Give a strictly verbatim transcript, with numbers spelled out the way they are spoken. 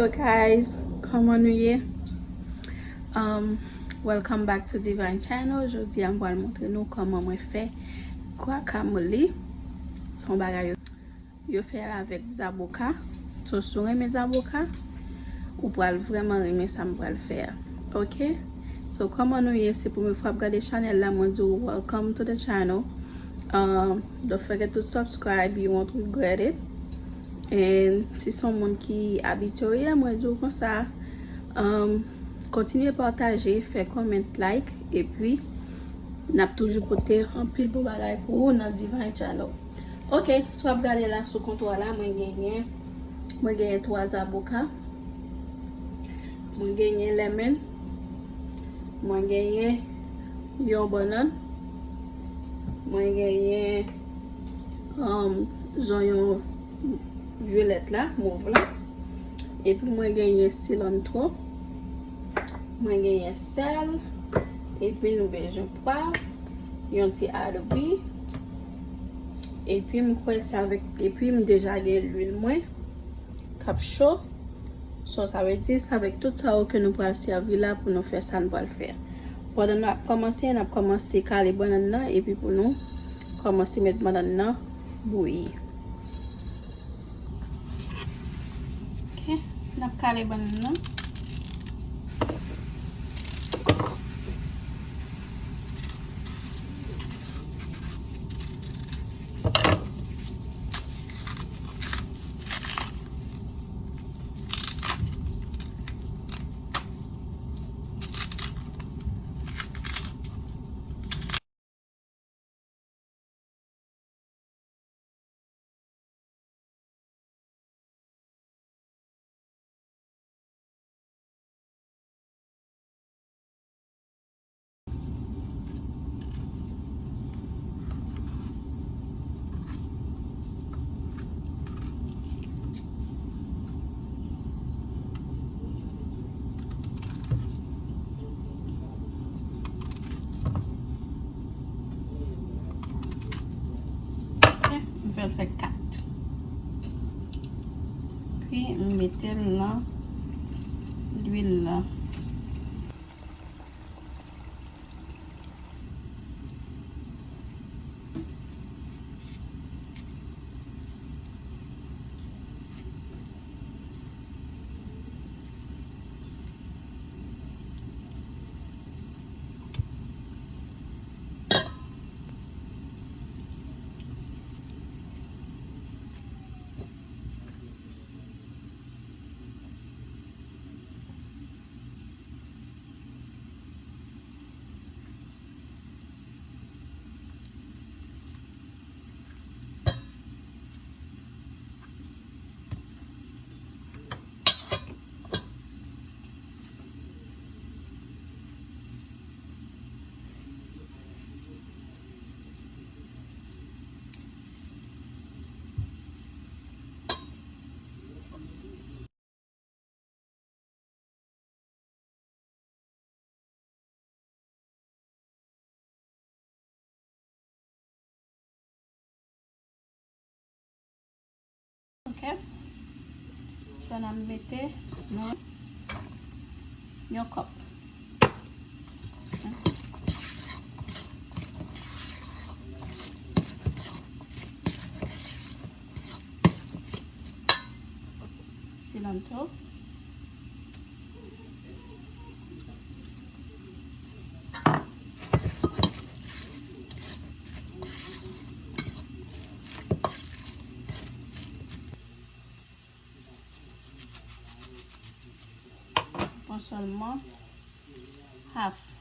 Guys, kòman nou ye? Um, welcome back to Divine Channel. Jodi a m pral montre nou kòman mwen fè guacamole. Se yon bagay yo, yo fè l avèk zaboka. So, si w renmen zaboka, ou pral vrèman renmen sa m pral fè a. Ok? So, kòman nou ye? Se premye fwa w ap gade chanèl la, mwen di w welcome to the channel. Um, don't forget to subscribe, you won't regret it. And si se yon moun ki abitye w ye, mwen di w konsa, um, kontinye pataje, fè comment, like, epi n ap toujou pote anpil bon bagay pou ou nan Divine Channel. Ok, si w ap gade la sou kontwa la, mwen genyen, mwen genyen twa zaboka, mwen genyen lemon, mwen genyen yon bannann, mwen genyen, um, zonyon vyolèt la, mov la. Epi mwen genyen cilantro, mwen genyen sèl, epi nou bezwen pwav, yon ti adobe. Epi m kwè se avèk, epi m deja gen lwil mwen k ap cho. So, sa vle di, se avèk tout sa yo ke nou pral sèvi la pou nou fè sa nou pral fè. Pandan n ap kòmanse, n ap kòmanse kale bannann nan, epi pou nou kòmanse met bannann nan bouyi. Ok, n ap kale bannann nan. Ok, m fè l fè kat. Epi m mete l nan lwil la. Ok. So, n ap mete nan yon kòp. Cilantro. Pran sèlman half.